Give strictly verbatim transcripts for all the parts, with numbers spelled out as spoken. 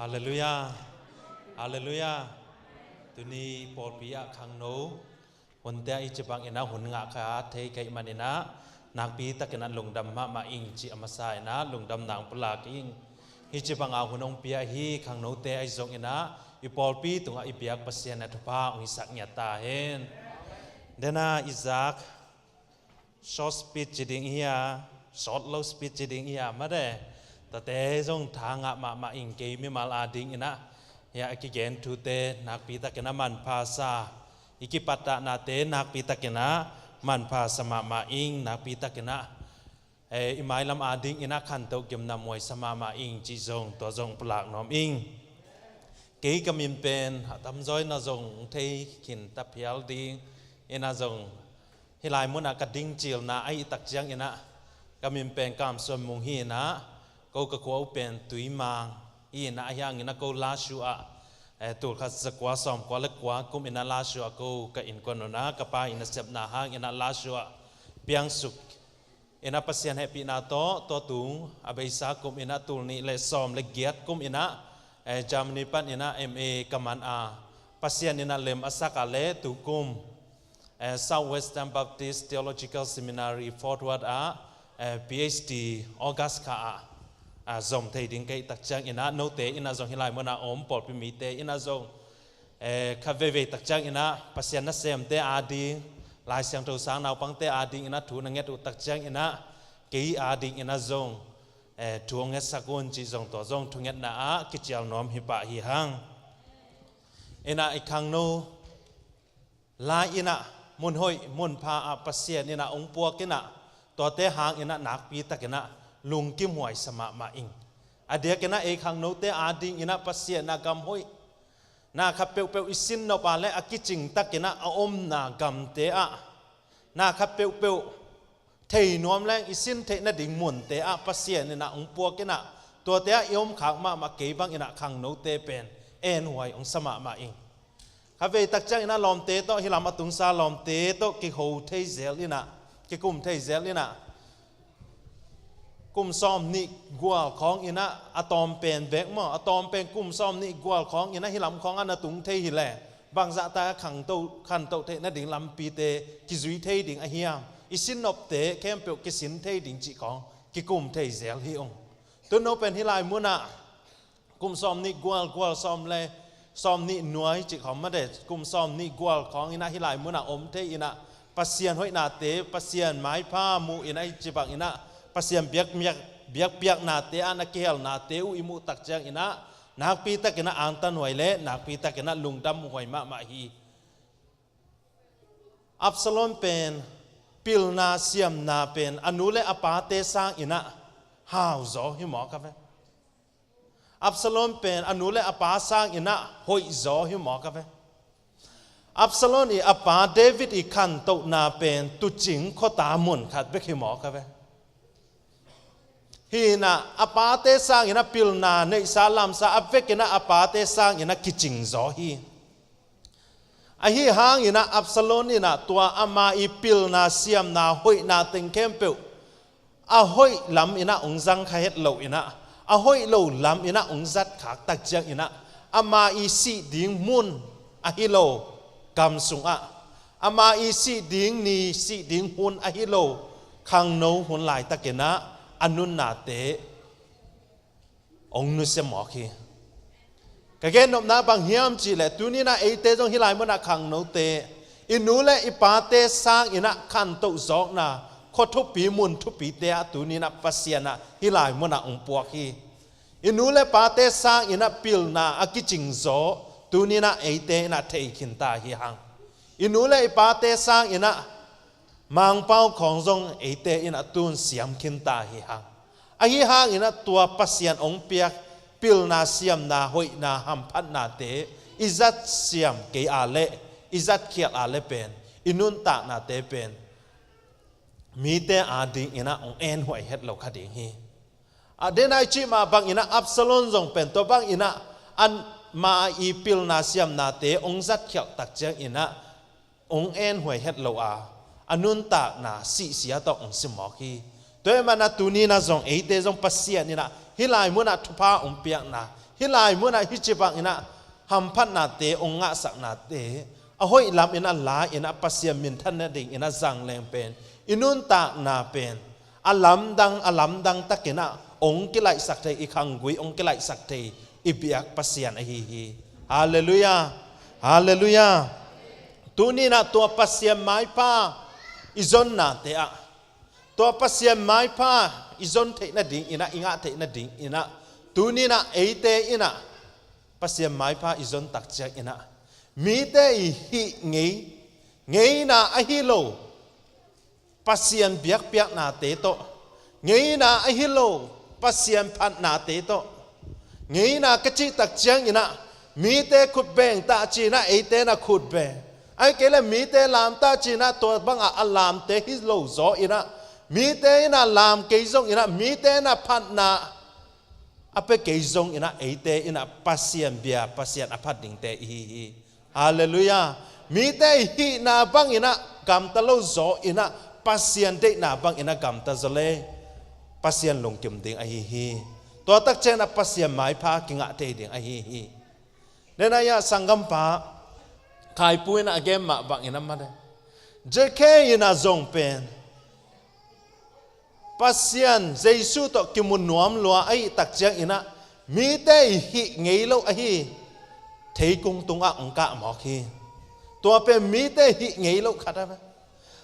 Halleluiah. Halleluiah. Tuni pawlpi ah khangno hunte ah hih ci bangin ah hun ngah kha thei ka hih manin ah nakpi takin ah lungdam mahmah ing cih a masa in ah lungdamna hong pulak ing. Hih ci banga hun hong pia ahi khangnote ahi zongin ah i pawlpi tungah i biak Pasian in ah thupha hong hisak ngiat ta hen. Dena Isaac, short speech ci ding hi a, short lo speech ci ding hi a, mate. Tate zong tha ngah mahmah ing, kei mimal adingin ah hih a kigen thute nakpi takin ah manpha sa, i kipattahnate nakpi takin ah manpha sa mahmah ing, nakpi takin ah eh, i mailam adingin ah khantoh gimna muai sa mahmah ing cih zong, tua zong pulak nuam ing. Kei ka min pen a tamzaw in ah zong thei khin ta phial ding in ah zong, hih lai munah ka ding cilna ahih tak ciangin ah ka min pen Kam Suan Mung hi in ah, ko ka khua uh pen Tuimang hi in ah, ahi hangin ah ko Lashu ah, eh, tul khat za kua sawm kua le kua kum in ah Lashu ah ko ka innkuan un ah, ka pa in ah sepna hangin ah Lashu ah piangsuk in ah Pasian hehpihna tawh, tua tung a beisa kum in ah tul nih le sawm le giat kum in ah, eh, Germany pan in ah M A ka man a, Pasian in ah lem a sak a le tu kum, eh, Southwestern Baptist Theological Seminary Fort Worth ah, eh, P H D August kha ah, ah, zom thei ding ka hih tak ciangin ah, note in ah zong, hih lai munah om pawlpi mite in ah zong, eh, kha veivei tak ciangin ah Pasian nasemte ading, Lai Siangtho sang naupangte adingin ah thu na nget uh tak ciangin ah, kei adingin ah zong, eh, thu hong ngetsak un cih zong, tua zong thungetna ah kicial nuam hi pah hi hang. In ah i khangno lai in ah mun hoih mun pha ah Pasian in ah hong puak in ah, tuate hangin ah nakpi takin ah lungkimhuai sa mahmah ing. A diakin ah ei khangnote adingin ah Pasian in ah gam hoih, na khat peuhpeuh i sin nop a le a kicing takin ah a omna gamte ah, na khat peuhpeuh thei nuam leng i sin theih nading munte ah Pasian in ah hong puak in ah, tuate ah i om khak mahmah kei bangin ah khangnote pen enhuai hong sa mahmah ing. Kha vei tak ciangin ah lawmte tawh, hih lam a tungsa lawmte tawh kiho thei zel in ah, kikum thei zel in ah, kum sawm nih gual khawng in ah, a tawm pen bek maw, a tawm pen kum sawm nih gual khawng in ah hih lam khawng ah na tung thei hi leh, bangzah tak a khantoh, khantoh theih nading lampite kizui thei ding a hiam, i sin nopte khempeuh kisin thei ding cih khawng kikum thei zel hi ung. Tun no pen hih lai munah kum sawm nih gual, gual sawm le sawm nih nuai cih khawng mate, kum sawm nih gual khawng in ah hih lai munah om thei in ah, Pasian hoihnate, Pasian maipha muh in ah, hih ci bangin ah Pasian biak, biak, biakpiaknate ah na kihelnate uh i muh tak ciangin ah, nakpi takin ah angtanhuai le nakpi takin ah lungdamhuai mahmah hi. Absalom pen pilna siamna pen a nu le a pate sangin ah hauzaw hi mawk a ve. Absalom pen a nu le a pa sangin ah hoihzaw hi mawk a ve. Absalom i a pa David i khantohna pen tuucing khuata mun khat bek hi mawk a ve. Hi in ah a pate sangin ah pilna neihsa lamsa a vekin ah a pate sangin ah kicingzaw hi. Ahi hangin ah Absalom in ah tua ama i pilna siamna hoihna teng khempeuh a hoih lam in ah hong zang kha het lo in ah, a hoih lo lam in ah hong zat khak tak ciangin ah, ama i sih ding mun ahi lo gam sungah, ama i sih ding ni, sih ding hun ahi lo khangno hun laitakin ah a nunnate hong nusia mawk hi. Ka gennopna bang hiam cih leh, tuni in ah eite zong hih lai munah khangnote, i nu le i pate sangin ah khantoh zawkna khua thupi, mun thupite ah tuni in ah Pasian ah hih lai munah hong puak hi. I nu le pate sangin ah pilna a kicingzaw tuni in ah eite in ah thei khin ta hi hang. I nu le i pate sangin ah Mangpau khawng zong eite in ah tun siam khin ta hi hang. Ahi hangin ah tua Pasian hong piak pilna siamna hoihna hamphatnate i zat siam kei a leh, i zat khialh a leh pen, i nuntaknate pen mite adingin ah hong enhuai het lo kha ding hi. A dena i cih mah bangin ah Absalom zong pen tua bangin ah ama i pilna siamnate hong zat khialh tak ciangin ah hong enhuai het lo a, a nuntakna sihsia tawh hong si mawk hi. Tua ahih manin ah tuni in ah zong eite zong Pasian in ah hih lai munah thupha hong piakna, Hih lai munah hih ci bang inah hamphatnate hong ngahsaknate a hoih lam inah la inah Pasian minthan nading inah zang leng pen i nuntakna pen a lamdang a lamdang takinah hong kilaihsak thei, i khanggui hong kilaihsak thei i biak Pasian ahi hi. Halleluiah. Halleluiah. Tuninah tua Pasian maipha i zonnate ah, tua Pasian maipha i zon theih nading inah, i ngah theih nading inah, tuninah eite inah Pasian maipha i zon tak ciang inah mite i hih ngei, ngeina ahi lo Pasian biakpiaknate tawh, ngeina ahi lo Pasian phatnate tawh, ngeina ka cih tak ciang inah mite khut beng ta ci inah eite na khut beng, ahih kei le mite lam ta ci inah tua bangah a lamte hi lo zaw inah, mite inah lam kei zong inah, mite inah phatna a pia kei zong inah eite inah Pasian bia, Pasian a phat dingte i hi hi. Halleluiah. Mite i hihna bang inah gamta lo zaw inah Pasian deihna bang inah gamta zaw le Pasian lungkim ding ahi hi. Tua tak ciang inah Pasian maipha kingah thei ding ahi hi. Denah sanggam pa Khaipu inah a gen mah bang inah mate, Zakhai inah zong pen Pasian Jesu tawh kimu nuam lua ahih tak ciang inah mite i hih ngei lo ahi theikung tungah hong kah mawk hi. Tua pen mite i hih ngei lo khat a,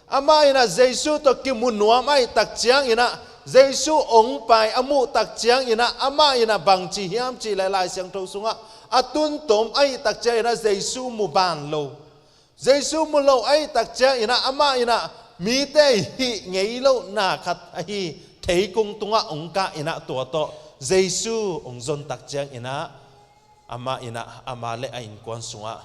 amah inah Jesu tawh kimu nuam ahih tak ciang inah, Jesu hong pai a muh tak ciang inah, amah inah bangci hiam cih le Lai Siangtho sungah a tuntom ahih tak ciang inah Jesu mu ban lo. Jesu mu lo ahih tak ciang inah amah inah mite i hih ngei lohna khat ahi theikung tungah hong kah inah tua tawh Jesu hong zon tak ciang inah amah inah ama le a innkuan sungah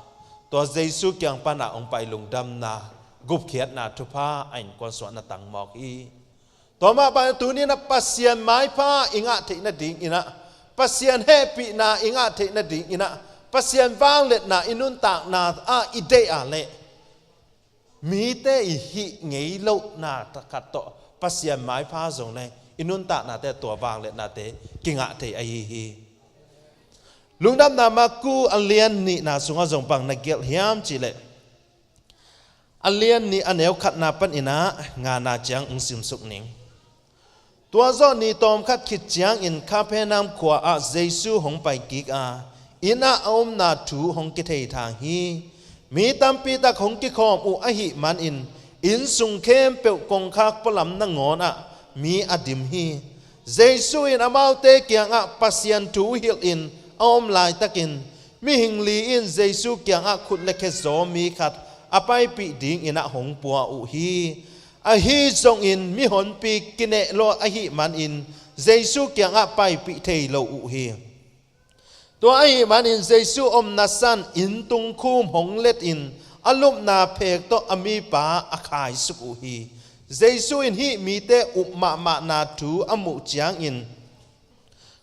tua Jesu kiang panah hong pai lungdamna, gupkhiatna thupha a innkuan sungah na tang mawk hi. Tua mah bang tuninah Pasian maipha i ngah theih nading inah, Pasian hehpihna i ngah theih nading inah, Pasian vangliatna i nuntakna ah i deih a leh mite i hih ngei lohna khat tawh Pasian maipha zong le i nuntaknate tua vangliatnate kingah thei ahi hi. Lungdamna Marku a lian nihna sungah zong bang na gelh hiam cih leh, a lian nih a neu khatna pan inah ngana ciang hong simsuk ning. Tua zawh ni tawmkhat khit ciangin Kapernaum khua ah Jesu hong pai kik a, inn ah a omna thu hong kithei thang hi. Mi tampi tak hong kikhawm uh ahih manin inn sung khempeuh kongkhak pualam nangawn ah mi a dim hi. Jesu in amaute kiangah Pasian thu hilh in a om laitakin mihing li in Jesu kiangah khut le khe zaw mi khat a paipih ding inah hong pua uh hi. Ahi zongin mihonpi kineh lua ahih manin Jesu kiangah paipih thei lo uh hi. Tua ahih manin Jesu omna san inn tungkhum hong let in a lupna phek tawh a mipa a khaisuk uh hi. Jesu in hih mite up mahmahna thu a muh ciangin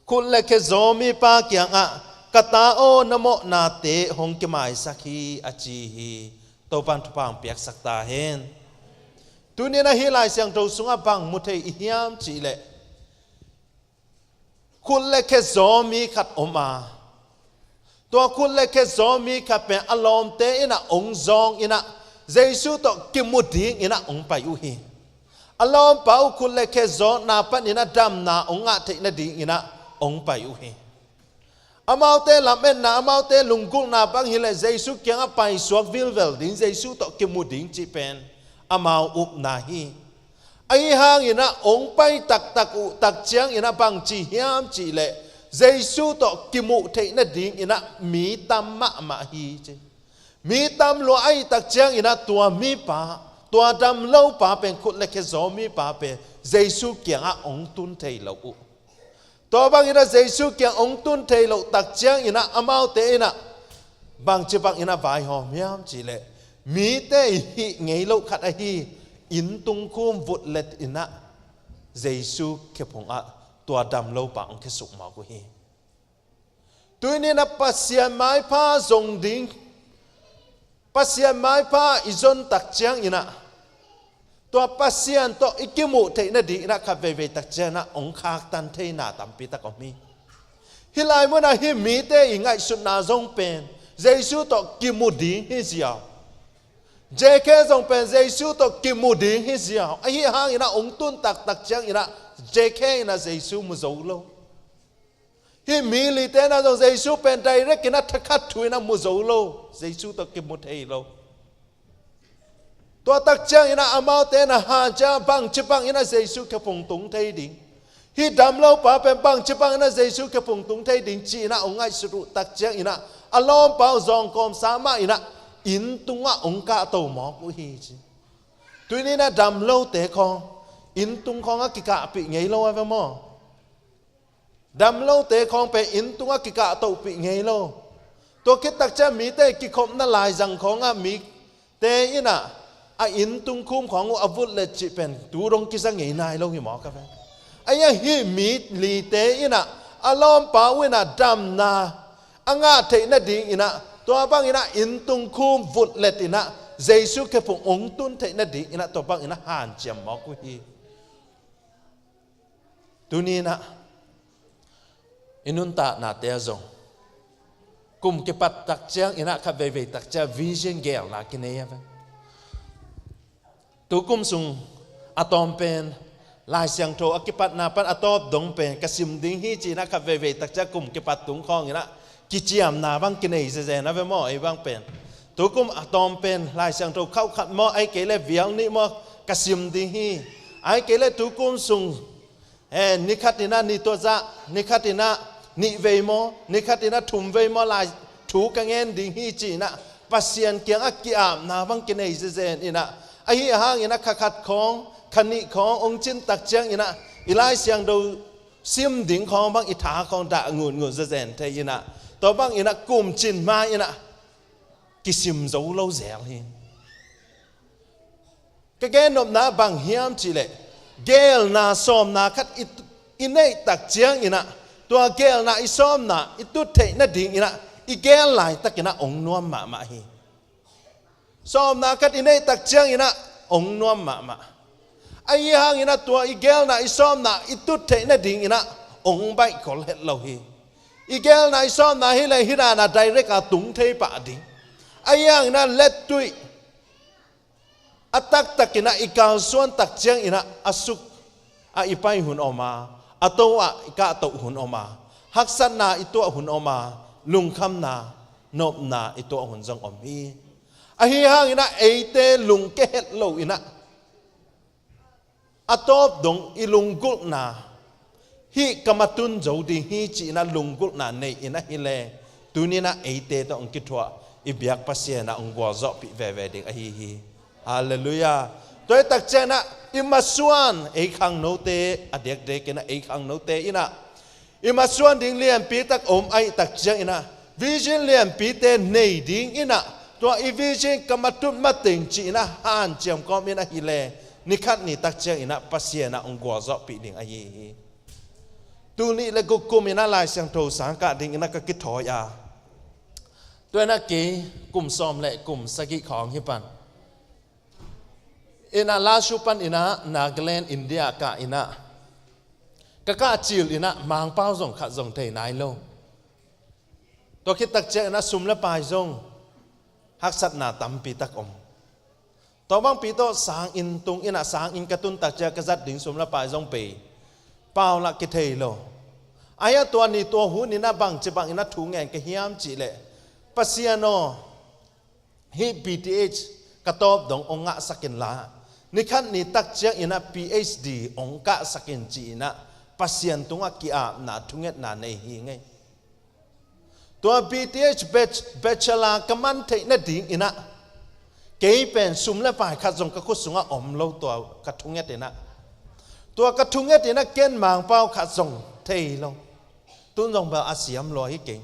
khut le khe zaw mipa kiangah, "Ka ta aw, na mawhnate hong kimaisak hi," a ci hi. Topan thupha hong piaksak ta hen. Tuninah hih Lai Siangtho sungah bang mu thei i hiam cih leh, khut le khe zaw mi khat om a, tua khut le khe zaw mi khat pen a lawmte inah hong zawng inah Jesu tawh kimu ding inah hong pai uh hi. A lawmpa uh khut le khe zawhna pan inah damna hong ngah theih nading inah hong pai uh hi. Amaute lametna, amaute lunggulhna bang hileh Jesu kiangah paisuak vilvel ding, Jesu tawh kimu ding cih pen amau upna hi. Ahi hang inah hong pai taktak uh tak ciang inah bangci hiam cih leh Jesu tawh kimuh theih nading inah mi tam mahmah hi ci. Mi tam lua ahih tak ciang inah tua mipa, tua dam lopa pen, khut le khe zaw mipa pen Jesu kiangah hong tun thei lo uh. Tua bang inah Jesu kiang hong tun thei loh tak ciang inah amaute inah bangci bang inah vaihawm hiam cih leh, mite i hih ngei loh khat ahi inn tungkhum vutlet inah Jesu khe phungah tua dam lopa hong khe suk mawk uh hi. Tuni inah Pasian maipha zong ding, Pasian maipha i zon tak ciang inah, tua Pasian tawh i kimuh theih nading inah khat veivei tak ciang inah hong khaktan theina tampi tak om hi. Hih lai munah hih mite i ngaihsutna zong pen Jesu tawh kimu ding hi ziau. Zakhe zong pen Jesu tawh kimu ding hi ziau. Ahi hangin ah hong tun taktak ciangin ah Zakhe in ah Jesu mu zo lo. Hih mi lite in ah zong Jesu pen direct in ah thakhat thu in ah mu zo lo. Jesu tawh kimu thei lo. Tua tak ciangin ah amaute in ah hanciam, bangci bangin ah Jesu khephung tung thei ding, hih damlopa pen bangci bangin ah Jesu khephung tung thei ding ci-in ah hong ngaihsut uh tak ciangin ah a lawmpa uh zawngkawmsa mah in ah inn tungah hong kahto mawk uh hi ci. Tuni in ah damlote khawng inn tung khawngah kikahpih ngei lo a ve maw? Damlote khawng pen inn tungah kikahtohpih ngei lo. Tua khit tak ciang mite kikhopna laizang khawngah mite in ah a inn tungkhum khawng uh a vutlet cih pen tu dong kiza ngei nai lo hi mawk a ve. Ahi hang hih mi lite in ah a lawmpa uh in ah damna a ngah theih nadingin ah tua bangin ah inn tungkhum vutlet in ah Jesu khephung hong tun theih nadingin ah tua bangin ah hanciam mawk uh hi. Tuni in ah i nuntaknate ah zong kum kipat tak ciangin ah khat veivei tak ciang vision gelna kinei a ve. Tu kum sung a tawm pen Lai Siangtho a kipatna pan a tawp dong pen ka sim ding hi ci-in ah khat veivei tak ciang kum kipat tung khawngin ah kiciamna bang kinei zezen a ve maw? Ei bang pen tu kum a tawm pen Lai Siangtho khauh khat maw, ahih kei leh vial nih maw, ka sim ding hi. Ahih kei leh tu kum sung, eh, ni khat in ah ni tua zah, ni khat in ah nih vei maw, ni khat in ah thum vei maw, lai thu ka ngen ding hi ci-in ah Pasian kiangah ki-apna bang kinei zezen in ah, ahi hangin ah kha khat khawng, kha nih khawng hong cin tak ciangin ah i Lai Siangtho sim ding khawng bang i tha khawng dah ngutngut zezen thei in ah, tua bangin ah kum cin ma in ah kisim zo lo zel hi. Ka gennopna bang hiam cih leh, gelna sawmna khat i, i neih tak ciangin ah tua gelna i sawmna i tut theih nadingin ah i gel laitakin ah hong nuam mahmah hi. Sawmna khat i neih tak ciangin ah hong nuam mahmah. Ahi hangin ah tua i gelna i sawmna i tut theih nadingin ah hong baihkhol het lo hi. I gelna i sawmna hi leh hih dan a direct a tung thei pah ding. Ahi hangin ah lettuih a taktakin ah i kalsuan tak ciangin ah a suk ah i pai hun om a, a to ah i kahtoh hun om a, haksatna i tuah hun om a, lungkhamna, nopna i tuah hun zong om hi. Ahi hangin ah eite lungke het lo in ah a tawp dong i lunggulhna, hih ka matun zo ding hi ci-in ah lunggulhna nei in ah hi leh, tuni in ah eite tawh hong kithuah i biak Pasian ah hong gualzawhpih veve ding ahi hi. Halleluiah. Tua hi tak ciangin ah i masuan ei khangnote, a diakdiakin ah ei khangnote in ah i masuan ding lianpi tak om ahih tak ciangin ah vision lianpite nei dingin ah tua i vision ka matut mateng ci-in ah hanciam kawmin ah hi leh, ni khat ni tak ciangin ah Pasian ah hong gualzawhpih ding ahi hi. Tul nih le guk kum in ah Lai Siangtho sang kah dingin ah ka kithawi a, tua in ah kei kum sawm le kum sagih khawng hi pan in ah Lashio pan in ah Nagaland, India kah in ah ka kah cil in ah Mangpau zong khat zong thei nai lo. Tua khit tak ciangin ah sum le pai zong haksatna tampi tak om. Tua bangpi tawh sang inn tung in ah sang inn ka tun tak ciang ka zat ding sum le pai zong pei, pau lah kithei lo. Ahi ah tua ni tua hun in ah bangci bangin ah thu ngen ka hiam cih leh, Pasian aw, hih B Th ka tawp dong hong ngahsak inla, ni khat ni tak ciangin ah P H D hong kahsak in ci-in ah Pasian tungah ki-apna thungetna nei hi ing ei. Tua B Th bach-, bachelor ka man theih nadingin ah kei pen sum le pai khat zong ka khut sungah om lo, tua ka thunget in ah, tua ka thunget in ah ken Mangpau khat zong thei lo. Tun zong bel a siam lua hi keng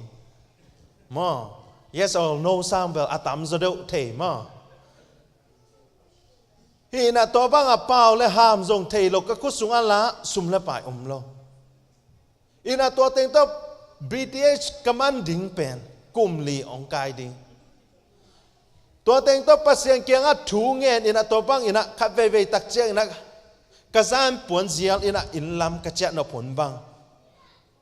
maw? Yes or no sang bel a tamzaw deuh thei maw? Hi in ah tua bangah pau le ham zong thei lo, ka khut sungah lah sum le pai om lo. In ah tua teng tawh B Th ka man ding pen kum li hong kai ding. Tua teng tawh Pasian kiangah thu ngen in ah tua bangin ah khat veivei tak ciangin ah ka zan puan zial in ah inn lam ka ciah nop hun bang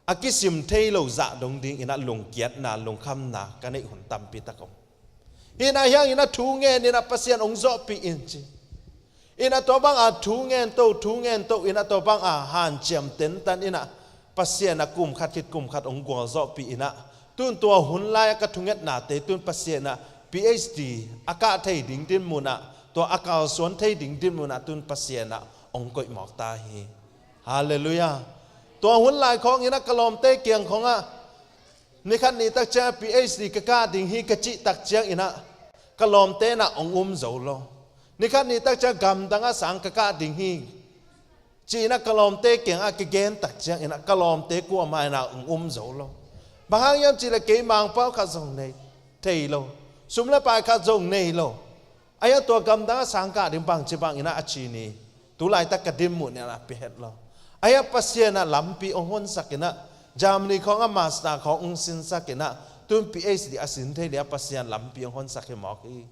a kisim thei lo zah dong ding in ah lungkiatna, lungkhamna ka neih hun tampi tak om. Hi na hiang in ah thu ngen in ah Pasian hong zawhpih in ci. In ah tua bang a thu ngen to, thu ngen to in ah tua bang a hanciam tentan in ah Pasian ah kum khat khit kum khat hong gualzawhpih in ah, tun tua hun lai ah ka thungetnate tun Pasian ah PhD a kah thei ding dinmun ah, tua a kalsuan thei ding dinmun ah tun Pasian ah hong koih mawk ta hi. Halleluiah. Tua hun lai khawng in ah ka lawmte kiang khawng ah, ni khat ni tak ciang PhD ka kah ding hi ka cih tak ciang in ah ka lawmte in ah hong um zo lo. Ni khat ni tak ciang gamdang ah sang ka kah ding hi ci in ah ka lawmte kiang ah ka gen tak ciang in ah ka lawmte kuamah in ah hong um zo lo. Bang hang hiam cih leh kei Mangpau khat zong nei thei lo, sum le pai khat zong nei lo. Ahi a tua gamdang ah sang kah ding bangci bang in ah a ci ni. Tu laitak ka dinmun in ah pia het lo. Ahi a Pasian ah lampi hong honsak in ah, Germany khawng ah master khawng hong sinsak in ah, tun PhD a sin thei liang Pasian lampi hong honsak hi mawk hi.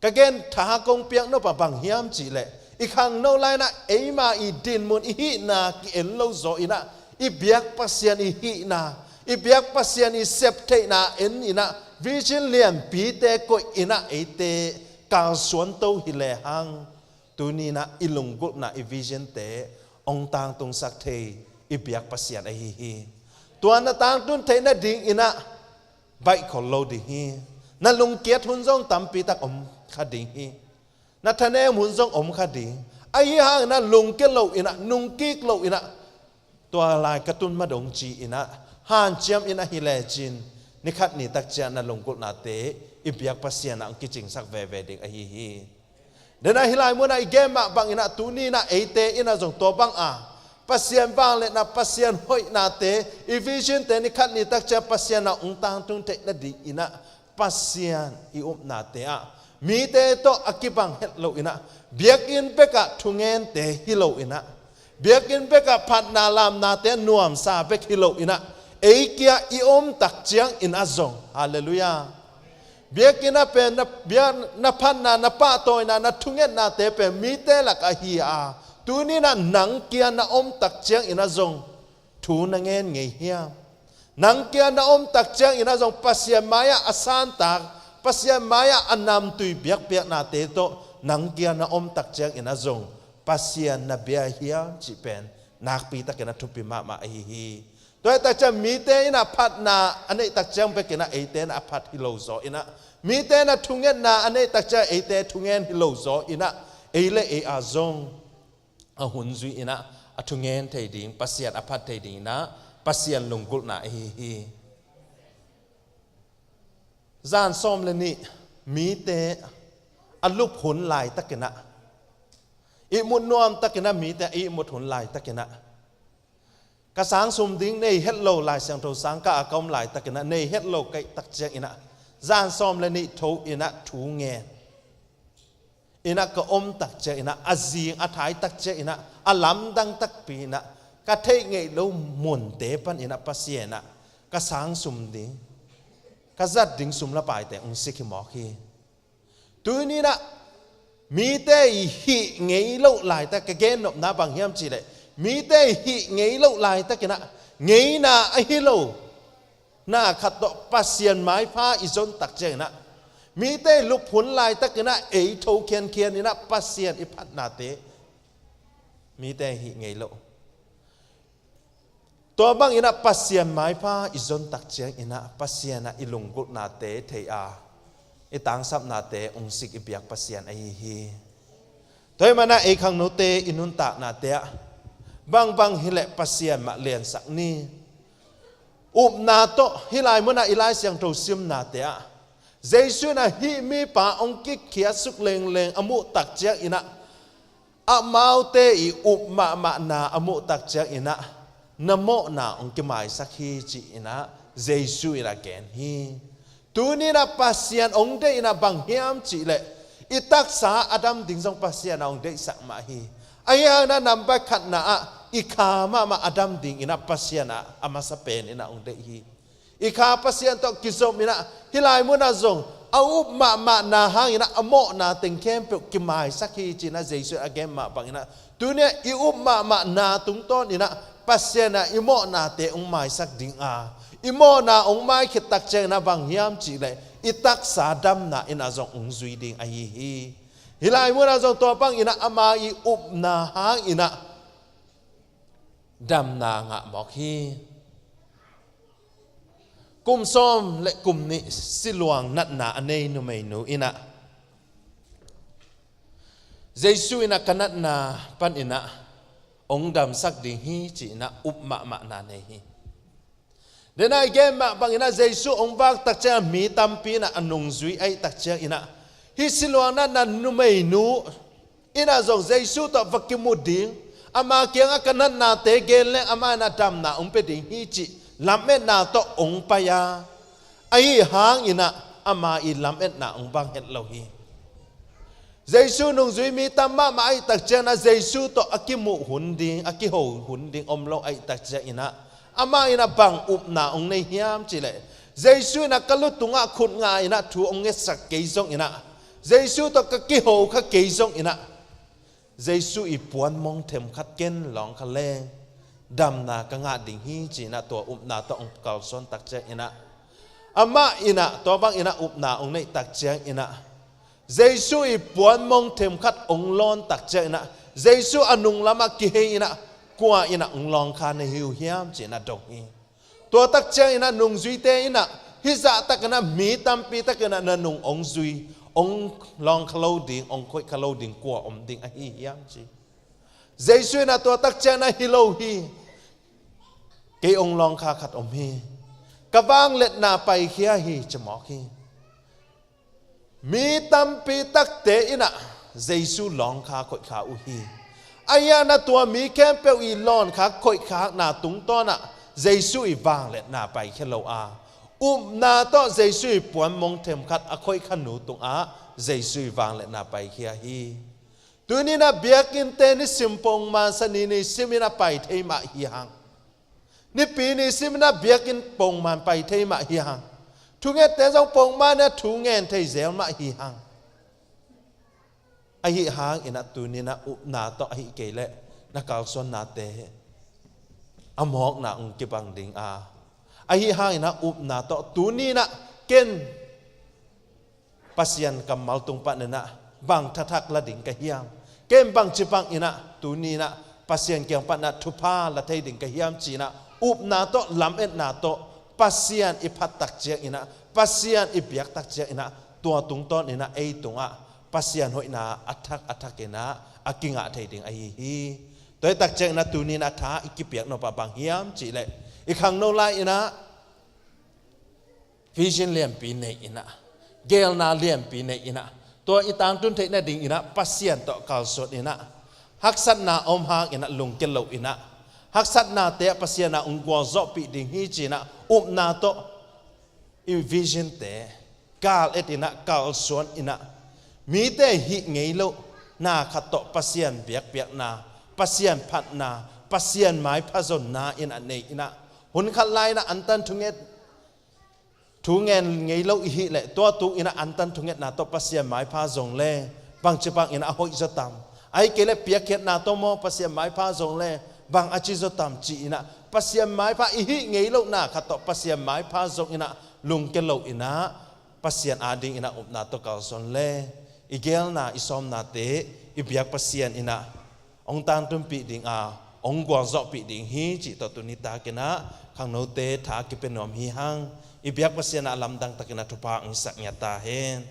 Ka gen tha kong piak nop ah bang hiam cih leh, i khangno lai in ah eima i dinmun i hihna ki-en lo zaw in ah, i biak Pasian i hihna, i biak Pasian i sep theihna en in ah, vision lianpite koih in ah eite kalsuan to hi lehang, tuni in ah i lunggulhna, i visionte hong tangtungsak thei i biak Pasian ahi hi. Tua na tangtun theih nading in ah baih khol lo ding hi. Na lungkiat hun zong tampi tak om kha ding hi. Na thanem hun zong om kha ding. Ahi hang in ah lungkia lo in ah, nungkik lo in ah, tua lai ka tun ma dong ci in ah hanciam in ah hi lecin, ni khat ni tak ciang na lunggulhnate i biak Pasian ah hong kicingsak veve ding ahi hi. Den ah hih lai mun ah i gen mah bang in ah tuni in ah eite in ah zong tua bang a Pasian vangliatna, Pasian hoihnate, i visionte ni khat ni tak ciang Pasian ah hong tangtung theih nading in ah Pasian i upnate ah mite tawh a kibang het lo in ah, biakinn bek ah thungente hi lo in ah, biakinn bek ah phatna lamnate nuamsa bek hi lo in ah, ei kia i om tak ciang in ah zong, halleluiah, biakinn ah pen na, biak, na phatna, na pahtawina, na thungetnate pen mite lak ah hi a, tuni in ah nang kia na om tak ciang in ah zong thu na ngen ngei hiam? Nang kia na om tak ciang in ah zong Pasian mai-ah a santak, Pasian mai-ah a namtui biakpiaknate tawh nang kia na om tak ciang in ah zong Pasian na bia hiam cih pen nakpi takin a thupi mahmah ahi hi. Tua hi tak ciang mite in ah phatna a neih tak ciang bek in ah eite in ah a phat hi lo zaw in ah, mite in ah thungetna a neih tak ciang eite thungen hi lo zaw in ah, ei le ei a zong a hun zui in ah a thungen thei ding, Pasian a phat thei ding in ah Pasian lunggulhna ahi hi. Zan sawm le nih mite a lup hun laitak in ah, ihmut nuam tak in ah mite a ihmut hun laitak in ah, ka sang sum ding nei het lo, Lai Siangtho sang kah a ka om laitak in ah nei het lo ka hih tak ciang in ah, zan sawm le nih tho in ah thu ngen in ah ka om tak ciang in ah, a zing a thai tak ciang in ah, a lamdang takpi in ah ka theih ngeih lo munte pan in ah Pasian ah ka sang sum ding, ka zat ding sum le paite hong sik hi mawk hi. Tuni in ah mite i hih ngei loh laitak, ka gennopna bang hiam cih leh, mite i hih ngei loh laitak in ah ngeina ahi lo na khat tawh Pasian maipha i zon tak ciang in ah, mite i lup hun laitak in ah ei tho khiankhian in ah Pasian i phatnate mite i hih ngei loh. Tua bang in ah Pasian maipha i zon tak ciang in ah Pasian ah i lunggulhnate thei a, i tangsapnate hong sik i biak Pasian ahi hi. Tua ahih man ah ei khangnote i nuntaknate ah bangbang hi leh Pasian mah liansak ni. Upna tawh hih lai mun ah i Lai Siangtho simnate ah Jesu in ah hih mipa hong kikkhiat suk lengleng a muh tak ciang in ah, amaute i up mahmahna a muh tak ciang in ah, na mawhna hong kimaisak hi ci in ah Jesu in ah gen hi. Tuni in ah Pasian hong deih in ah bang hiam cih leh, i taksa a dam ding zong Pasian ah hong deihsak mah hi. Ahi hang in ah nambat khatna ah i kha mahmah a dam ding in ah Pasian ah a masa pen in ah hong deih hi. I kha Pasian tawh kizom in ah hih lai mun ah zong a up mahmahna hang in ah a mawhna teng khempeuh kimaisak hi ci in ah Jesu in a gen mah bang in ah, tuni ah i up mahmahna tungtawn in ah Pasian ah i mawhnate hong maisak ding a, i mawhna hong maikhiat tak ciangin ah bang hiam cih leh i taksa damna in ah zong hong zui ding ahi hi. Hih lai mun ah zong tua bangin ah ama i upna hangin ah damna ngah mawk hi. Kum sawm le kum nih siluang natna a nei numeinu in ah Jesu in ah ka natna panin ah hong damsak ding hi ci-in ah up mahmahna nei hi. Denai gen mah bangin ah Jesu hong vak tak ciangin ah mi tampi in ah a nungzui ahih tak ciangin ah hih siluang natna numeinu in ah zong Jesu tawh va kimu ding, ama kiangah ka natnate gen leng amah in ah damna hong pia ding hi cih lametna tawh hong pai a, ahi hangin ah ama i lametna hong bang het lo hi. Jesu nungzui mi tam mahmah ahih tak ciangin ah Jesu tawh a kimuh hun ding, a kiho hun ding om lo ahih tak ciangin ah amah in ah bang upna hong nei hiam cih leh, Jesu in ah ka lu tungah khut nga in ah thu hong ngetsak kei zongin ah, Jesu tawh ka kiho kha kei zongin ah, Jesu i puanmong themkhat ken lawng kha leng damna ka ngah ding hi ci-in ah tua upna tawh hong kalsuan tak ciangin ah, amah in ah tua bangin ah upna hong neih tak ciangin ah, Jesu i puanmong themkhat hong lawn tak ciangin ah, Jesu a nung lamah kihei in ah, kua in ah hong lawng kha na hi uh hiam ci-in ah dong hi. Tua tak ciangin ah nungzuite in ah hih zah takin ah mi tampi takin ah na nung hong zui, hong lawng kha lo ding, hong khoih kha lo ding kua om ding ahi hiam ci. Jesu in ah tua tak ciangin ah hi lo hi. Kei hong lawng kha khat om hi. Ka vangliatna paikhia hi ci mawk hi. Mi tampi takte in ah Jesu lawng kha khoih kha uh hi. Ahi hangin ah tua mi khempeuh i lawng kha khoih khakna tungtawn ah Jesu i vangliatna paikhia lo a, upna tawh Jesu i puanmong themkhat a khoih kha nu tungah Jesu i vangliatna paikhia hi. Tuni in ah biakinnte nisim pongman, Sani nisim in ah pai thei mah hi hang. Nipi nisim in ah biakinn pongman pai thei mah hi hang. Thungette zong pongman in ah thu ngen thei zel mah hi hang. Ahi hangin ah tuni in ah upna tawh ahi kei leh na kalsuannate a mawkna hong kibang ding a, ahi hangin ah upna tawh tuni in ah ken Pasian kammal tung panin ah bang thathak la ding ka hiam? Ken bangci bangin ah tuni in ah Pasian kiang panin ah thupha la thei ding ka hiam ci-in ah upna tawh, lametna tawh, Pasian i phat tak ciangin ah, Pasian i biak tak ciangin ah, tua tungtawnin ah ei tungah Pasian hoihna a thak a thakin ah a kingah thei ding ahi hi. Tua hi tak ciangin ah tuni in ah tha i kipiak nop ah bang hiam cih leh, i khangno lai-in ah vision lianpi nei in ah, geelna lianpi nei in ah, tua i tangtun theih nadingin ah Pasian tawh kalsuan in ah, haksatna om hangin ah lungkia lo in ah, haksatnate ah Pasian ah hong gualzawhpih ding hi ci-in ah upna tawh i visionte kal et in ah, kalsuan in ah, mite hih ngei loh na khat tawh Pasian biakpiakna, Pasian phatna, Pasian maipha zonna in ah nei in ah, hun khat lai in ah antan thunget thu ngen ngei lo i hih leh, tua tung in ah antan thungetna tawh Pasian maipha zong le, bangci bangin ah a hoih zaw tam? Ahih kei leh piakkhiatna tawh maw Pasian maipha zong le, bang a ci zaw tam ci-in ah, Pasian maipha i hih ngei lohna khat tawh Pasian maipha zong in ah lungkia lo in ah, Pasian adingin ah upna tawh kalsuan le, i geelna, i sawmnate i biak Pasian in ah hong tangtunpih ding a, hong gualzawhpih ding hi cih tawh tuni takin ah khangnote tha kipia nuam hi hang. I biak Pasian ah lamdang takin ah thupha hong hisak ngiat ta hen.